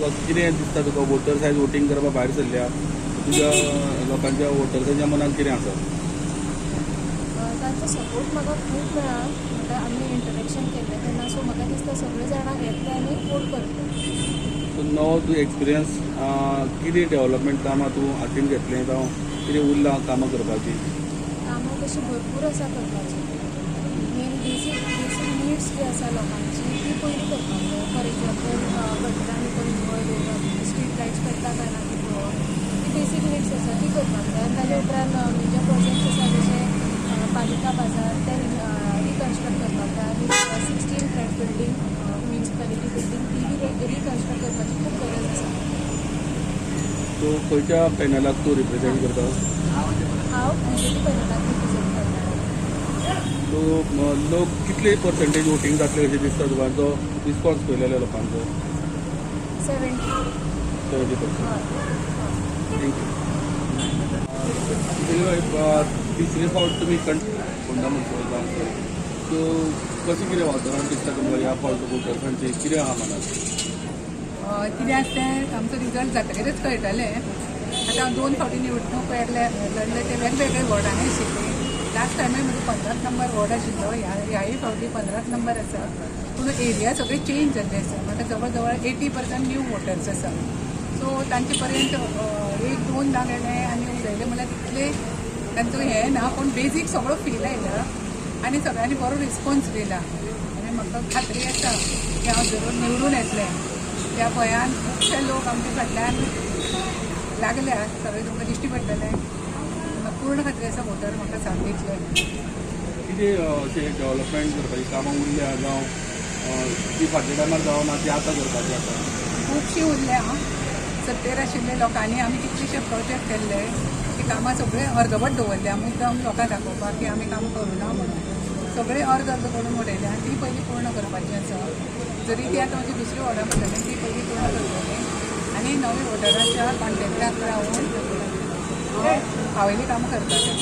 तुका कितें दिसता? तुका वोटर्स आयज वोटींग करपाक भायर सरल्या, तुज्या लोकांच्या वोटर्साच्या मनात कितें आसा? तांचो सपोर्ट म्हाका खूब मेळ्ळा. म्हणल्यार आमी इंटरेक्शन केल्लें तेन्ना, सो म्हाका दिसता सगळे जाणां येतले आनी वोट करतले. सो नवो तूं एक्सपिरियन्स, कितें डेव्हलपमेंट कामां तूं हातीन घेतलें जावं कितें उरलां कामां करपाची? कामां तशीं भरपूर आसा करपाची. मेन बेसीक निड्स जी आसा लोकांची ती पयलीं करपाक जाय. फॉर एग्जाम्पल, गटरां भितर निवळ दवरप, स्ट्रीट लायट्स पेट्टा काय ना ती पळोवप, ती बेसीक निड्स आसा, ती करपाक जाय. आनी ताजे उपरांत मेजर प्रोजेक्ट्स आसा, जशे पालिका बाजार, ते रिकन्स्ट्रक्ट करपाक जाय आनी 16 फ्लॅट बिल्डींग, म्युनिसिपालिटी बिल्डींग, ती बी रिकन्स्ट्रक्ट करपाची खूब गरज आसा. सो खंयच्या पॅनलाक तूं रिप्रेझेंट करता? हांव बीजेपी पॅनलाक रिप्रेझेंट करता. सो लोक कितले पर्संटेज वोटींग जातले अशें दिसता तुका, जो रिस्पॉन्स पळयलेलो लोकांचो? 70. 70%? हय. Thank you. तिसरे फावट तुमी फोंडा म्युनिसिपल कावन्सील, सो कशें कितें वातावरण दिसता तुमकां? ह्या फावट वोटर्सांचें कितें आहा मनात? कितें आसा तें आमचो रिजल्ट जातकीरच कळटलें. आतां हांव दोन फावटी निवडणूक वेगळे लढले, ते वेगवेगळे वॉर्डांनी आशिल्ले. लास्ट टायमय म्हजो 15 नंबर वॉर्ड आशिल्लो, ह्याय फावटी 15 नंबर आसा, पूण एरिया सगळे चेंज जाल्ले आसा. म्हाका जवळ जवळ 80% न्यू वोटर्स आसा. सो तांचे पर्यंत एक दोनदां गेले आनी उलयले म्हणल्यार तितले तांचो हें ना, पूण बेजीक सगळो फील आयला आनी सगळ्यांनी बरो रिस्पॉन्स दिला आनी म्हाका खात्री आसा की हांव जरूर निवडून येतलें. त्या भंयान खुबशे लोक आमच्या फाटल्यान लागल्या, सगळे तुमकां दिश्टी पडटले. म्हाका पूर्ण खात्री आसा, वोटर म्हाका साथ दितले. कितें अशें डेव्हलपमेंट करपाची कामां उरल्या जावं ती फाटल्या टायमार जावना, ती आतां करपाची आसा? खुबशीं उरल्या. सत्तेर आशिल्ले लोकांनी आमी कितलेशे प्रोजेक्ट केल्ले, ती कामां सगळीं अर्दवट दवरल्या, मुद्दम लोकांक दाखोवपाक की आमी काम करूना म्हणून. सगळें अर्द अर्द करून उडयल्या. ती पयलीं पूर्ण करपाची आसा. जरी ती आतां म्हजी दुसरी वॉर्डां पडटली, ती पयलीं पूर्ण करतली आनी नवी वोटरांच्या कॉन्टेक्टाक रावन हांव हांवेली कामां करतलें.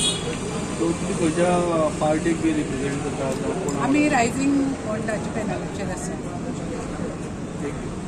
सो तुमी खंयच्या पार्टीक बी रिप्रेझेंट करता जावं कोण? आमी रायझींग फोंडाच्या पॅनलाचेर आसा. Thank you.